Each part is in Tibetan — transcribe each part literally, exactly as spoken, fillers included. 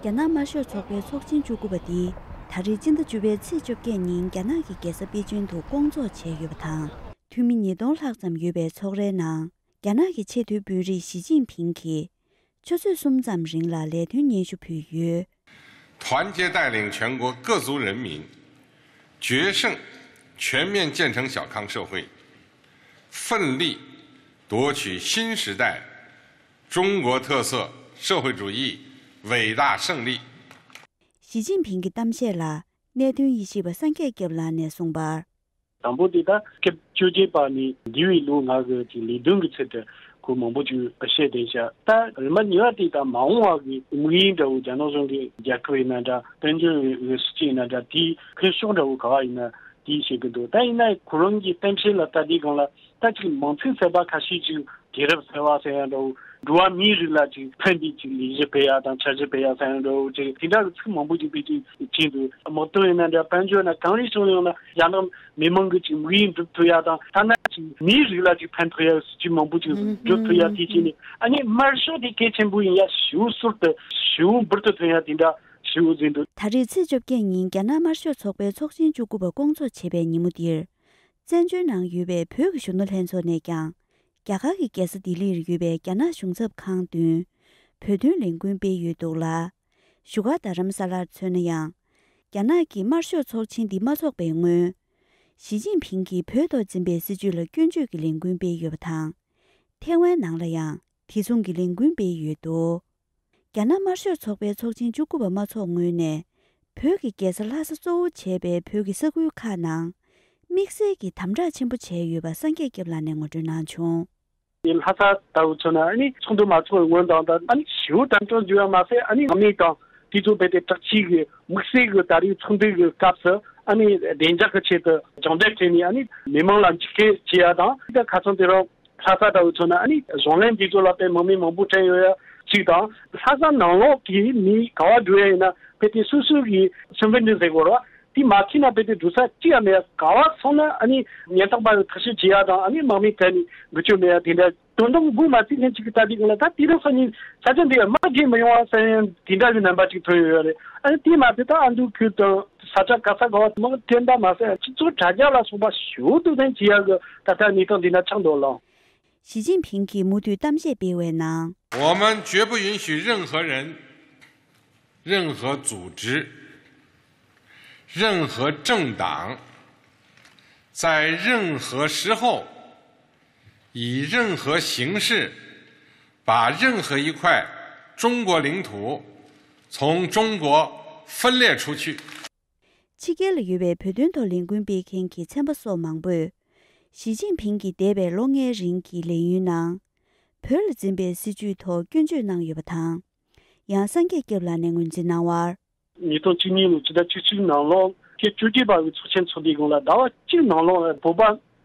རྒྱ་ནག་དམར་ཤོག་ཚོགས་པའི་ཚོགས་ཆེན་བཅུ་དགུ་པ་འདི་ད་རེས་སྤྱི་ཟླ་བཅུ་པའི་ཚེས་བཅོ་བརྒྱད་ཉིན་རྒྱ་ནག་གི་རྒྱལ་ས་པེ་ཅིང་དུ་བསྐོང་ཚོགས་བྱས་ཡོད་པ་དང་། འཐུས་མི་ཉིས་སྟོང་ལྷག་ཙམ་ཡོད་པའི་ཚོགས་རའི་ནང་། རྒྱ་ནག་གི་ཆེས་མཐོའི་དཔོན་རིགས་ཞི་ཅིན་ཕིང་གིས་ཆུ་ཚོད་གསུམ་ཙམ་རིང་ལ་ལས་དོན་སྙན་ཞུ་ཕུལ་ཡོད། 团结带领全国各族人民，决胜全面建成小康社会，奋力夺取新时代中国特色社会主义伟大胜利。 ཞི་ཅིན་ཕིང་གི་གཏམ་བཤད་ལ་གནད་དོན་དབྱེ་ཞིབ་པ་སངས་རྒྱས་སྐྱབས་ལགས་ནས་གསུངས་པར། དང་པོ་དེ་ད་སྐབས་བཅོ་བརྒྱད་པ་ནས་འདས་པའི་ལོ་ལྔ་གི་ཅིག་ལས་དོན་གྱི་ཚུལ་དུ་ཁོ་མང་པོ་ཅིག་བཤད་བསྡད་ཤག་ད་རིམ་པ་གཉིས་པ་དེ་ད་མ་འོངས་པ་གི་དམིགས་ཡུལ་འདྲ་བོ་རྒྱ་ནག་གཞུང་གི་རྒྱལ་ཁབ་ཡིན་ན་འདྲ། དཔལ་འབྱོར་གྱི་སྲིད་ཇུས་ཡིན་ན་འདྲ། དེའི་འཕེན་ཕྱོགས་འདྲ་བོ་ག་བ་ཡིན་ན་དེའི་བཤད་གི་འདུག་ད་ཡིན་ན་ཁོ་རང་གི་གཏམ་བཤད་ལ་ལྟ་དུས་སྒང་ལ་ད་ཅིག་མང་ཚོགས་ཚད་པ་ཁ་ཤས་ཅིག་རྒྱལ་རབས་གསར་བ་ཟེར་ཡ་འདྲ་བོ། འགྲོ་བ་མིའི་རིགས་ལ་ཅིག་ཕན་པའི་ཅིག་ལས་གཞི་སྤེལ་ཡ་དང་འཆར་གཞི་སྤེལ་ཡ་ཟེར་ཡ་འདྲ་བོ་ཅིག་དེ་འདྲ་གི་ཚིག་མང་པོ་ཅིག་བེད་སྤྱོད་བྱས་འདུག་དམག་དོན་ཡིན་ན་འདྲ། དཔལ་འབྱོར་ན་གང་རེ་བྱུང་ཡོང་ན་རྒྱ་ནག་མི་མང་གི་ཅིག་དམིགས་ཡུལ་འགྲུབ་ཐུབ་ཡ་དང་། ཐ་ན་ཅིག་མིའི་རིགས་ལ་ཅིག་ཕན་ཐོགས་ཡ་སྲིད་ཇུས་མང་པོ་ཅིག་འགྲུབ་ཐུབ་ཡ། དེ་བྱས་ནས་ཨ་ནི་དམར་ཤོག་དེ་གལ་ཆེན་པོ་ཡིན་ཡ་ཞེ་པོ་ཟུར་དུ་ཞེ་པོ་འབུར་དུ་ཐོན་ཡ་དེ་འདྲ་ཞེ་པོ་ཟིན་འདུག་ད་རེས་ཚེས་བཅོ་བརྒྱད་ཉིན་རྒྱ་ནག་དམར་ཤོག་ཚོགས་པའི་ཚོགས་ཆེན་བཅུ་དགུ་པ་བསྐོང་ཚོགས་བྱེད་པའི་ཉིན་མོ་འདིར། བཙན་བྱོལ་ནང་ཡོད་པའི་བོད་ཀྱི་གཞོན་ནུ་ལྷན་ཚོགས་ནས་ཀྱང་། རྒྱ་གར་གྱི་རྒྱལ་ས་ལྡི་ལིར་ཡོད་པའི་རྒྱ་ནག་གཞུང་ཚབ་ཁང་མདུན། བོད་དོན་ལས་འགུལ་སྤེལ་ཡོད་འདུག་ལ། བཞུགས་སྒར་རྡ་རམ་ས་ལར་མཚོན་ན་ཡང་། རྒྱ་ནག་གི་དམར་ཤོག་ཚོགས་ཆེན་འདི་མ་འཚོགས་པའི་སྔོན། ཞི་ཅིན་ཕིང་གིས་བོད་ཐོག་འཛིན་པའི་སྲིད་བྱུས་ལ་སྐྱོན་བརྗོད་ཀྱི་ལས་འགུལ་སྤེལ་ཡོད་པ་དང་། ཐེ་ཝན་ནང་ལ་ཡང་དེ་མཚུངས་ཀྱི་ལས་འགུལ་སྤེལ་ཡོད་འདུག་རྒྱ་ནག་དམར་ཤོག་ཚོགས་པའི་ཚོགས་ཆེན་བཅུ་དགུ་པ་མ་འཚོགས་སྔོན་ནས། བོད་ཀྱི་རྒྱལ་ས་ལྷ་ས་གཙོ་བོ་བྱས་པའི་བོད་ཀྱི་ས་ཁུལ་ཁག་ནང་། དམིགས་བསལ་གྱི་དམ་དྲག་ཆེན་པོ་བྱས་ཡོད་པ་སངས་རྒྱས་སྐྱབས་ལགས་ནས་ངོ་སྤྲོད་གནང་བྱུང་། ལྷ་ས་ལྟ་བུ་མཚོན་ན་ཨ་ནི་ཚོགས་འདུ་མ་འཚོགས་སྔོན་དང་ད་ཨ་ནི་ཞེ་པོ་དམ་དྲག་བྱས་ཡོད་མ་ཟད། ཨ་ནི་ནང་མི་དང་དེ་ཚོ་རྦད་དེ་དྲག་ཆས་ཀྱི་དམིགས་བསལ་གྱི་ད་རེས་ཚོགས་འདུ་གི་སྐབས་སུ་ཨ་ནི་བདེ་འཇགས་ཀྱི་ཆེད་དུ་རྒྱང་ལྟ་བྱས་ནས་ཨ་ནི་མི་མང་ལ་འཇིགས་སྐུལ་བྱེད་ཡ་དང་། ད་ཁ་སང་དེ་རིང་ལྷ་ས་ལྟ་བུ་མཚོན་ན་ཨ་ནི་གཞུང་ལམ་འདི་ཚོ་ལ་དཔེ་དམག་མི་མང་པོ་བསྲན་ཡོད་ཡ་གཅིག་དང་། ལྷ་ས་ནང་ལོགས་ཀྱི་མི་ག་བ་འགྲོ་ཡ་ཡིན་ན་དཔེ་དེ་སོ་སོ་གི་སུན་པན་འདི་ཟེར་དགོས་རེད་བ། དེ་མ་ཁྱེར་ན་དཔེ་དེ་འགྲོ་ས་གཅིག་ཡང་མེད་ཡ། ག་བ་སོང་ན་ཨ་ནི་ཉེན་རྟོག་པ་ཐག་གཅོད་བྱེད་ཡ་དང་། ཨ་ནི་དམག་མི་ཐད་ནས་འགུལ་སྐྱོད་མེད་ཡ་དེ་འདྲ། དོ་དམ་འགོ་མ་བཙུགས་མཁན་གཅིག་གི་ལྟ་དུས་སྒང་ལ་ད་དེ་རིང་སང་ཉིན་ས་ཆ་འདི་ཡ་མ་བརྗེད་མི་ཡོང་བ་ཟེར་ཡ་དེ་འདྲ་གི་རྣམ་པ་ཅིག་ཐོན་ཡོད་རེད། ཨ་ནི་དེ་མ་ཟད་ད་ཨ་མདོ་ཁུལ་དང་ས་ཆ་ག་ས་ག་བ་དམག་འཐེན་པ་མ་ཟད་སྤྱི་ཚོགས་དྲ་རྒྱ་ལ་སོགས་པ་ཞེ་པོ་སྡུག་བསྔལ་བྱེད་ཡ་གི་ད་ལྟ་གནས་སྟངས་འདི་འདྲ་ཆགས་འདུག་ལགས། ཞི་ཅིན་ཕིང་གིས་མུ་མཐུད་གཏམ་བཤད་སྤེལ་བའི་ནང་། 我们绝不允许任何人、任何组织、任何政党在任何时候、以任何形式把任何一块中国领土从中国分裂出去。 ཕྱི་རྒྱལ་ལ་ཡོད་པའི་བོད་དོན་ཐོག་ལས་འགུལ་སྤེལ་མཁན་གྱི་ཚན་པ་སོགས་མང་པོས། ཞི་ཅིན་ཕིང་གིས་འདས་པའི་ལོ་ལྔའི་རིང་གི་ལས་ཡུན་ནང་། བོད་ལ་འཛིན་པའི་སྲིད་བྱུས་ཐོག་སྐྱོན་བརྗོད་གནང་ཡོད་པ་དང་། ཡང་སངས་རྒྱས་སྐྱབས་ལགས་ནས་ངོས་འཛིན་གནང་བར། ཉིས་སྟོང་བཅུ་གཉིས་ལོ་ཕྱི་ཟླ་བཅུ་གཅིག་ནང་ལོགས་ཀྱི་བཅོ་བརྒྱད་པ་གི་ཚོགས་ཆེན་ཚོགས་དུས་སྒང་ལ་ཟླ་བ་གཅིག་ནང་ལོགས་ལ་བོད་པ་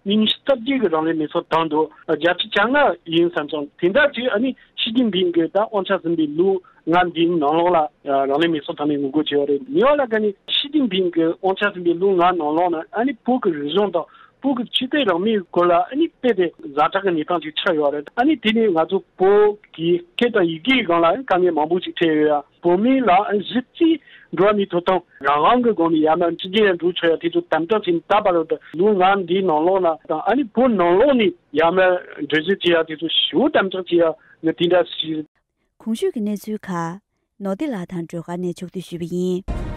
མི་ཉི་ཤུ་རྩ་བརྒྱད་ཀྱི་རང་ལུས་མེ་སྲེག་བཏང་འདུག་བརྒྱད་ཅུ་གྱ་ལྔ་ཡིན་བསམ་སོང་། དེ་འདྲ་ཅིག་ཨ་ནི་ཞི་ཅིན་ཕིང་གིས་ད་དབང་ཆ་ཟིན་པའི་ལོ་ལྔ་འདིའི་ནང་ལོགས་ལ་རང་ལུས་མེ་སྲེག་བཏང་ནས་ངོ་རྒོལ་བྱས་པ་རེད། ཉེ་བ་ལ་ཁ་ནས་ཞི་ཅིན་ཕིང་གིས་དབང་ཆ་ཟིན་པའི་ལོ་ལྔ་ནང་ལོགས་ལ་ཨ་ནི་བོད་ཀྱི་རིག་གཞུང་དང་བོད་ཀྱི་ཆོས་དད་རང་མོས་སྐོར་ལ་ཨ་ནི་དཔེ་དེ་ཛ་དྲག་གི་གནས་སྟངས་ཅིག་ཆགས་ཡོད་རེད། ཨ་ནི་དེ་ནས་ང་ཚོ་བོད་ཀྱི་སྐད་དང་ཡི་གེའི་སྒང་ལ་དཀའ་ངལ་མང་པོ་ཞིག་འཕྲད་ཡོད་ཡ། བོད་མི་ལ་གཞི་རྩའི་འགྲོ་བ་མིའི་ཐོབ་ཐང་རང་དབང་གི་སྒོ་ནས་ཡར་མར་འཕྲིན་ལས་འགྲོ་ཆོག་ཡ་དེ་ཚོ་དམ་དྲག་བྱས་ནས་ད་བར་དུ་ལོ་ལྔ་འདིའི་ནང་ལོགས་ལ་དང་། ཨ་ནི་བོད་ནང་ལོགས་ནས་ཡར་མར་འགྲུལ་བཞུད་བྱེད་ཡ་དེ་ཚོ་ཞེ་པོ་དམ་དྲག་བྱེད་ཡ་ནི་དེ་འདྲ་ཞིག་གོང་ཞུས་ཀྱི་གནས་ཚུལ་ཁག་ནོར་བདེ་ལགས་དང་སྒྲོལ་དཀར་ནས་ཕྱོགས་བསྡུས་ཞུས་པ་ཡིན།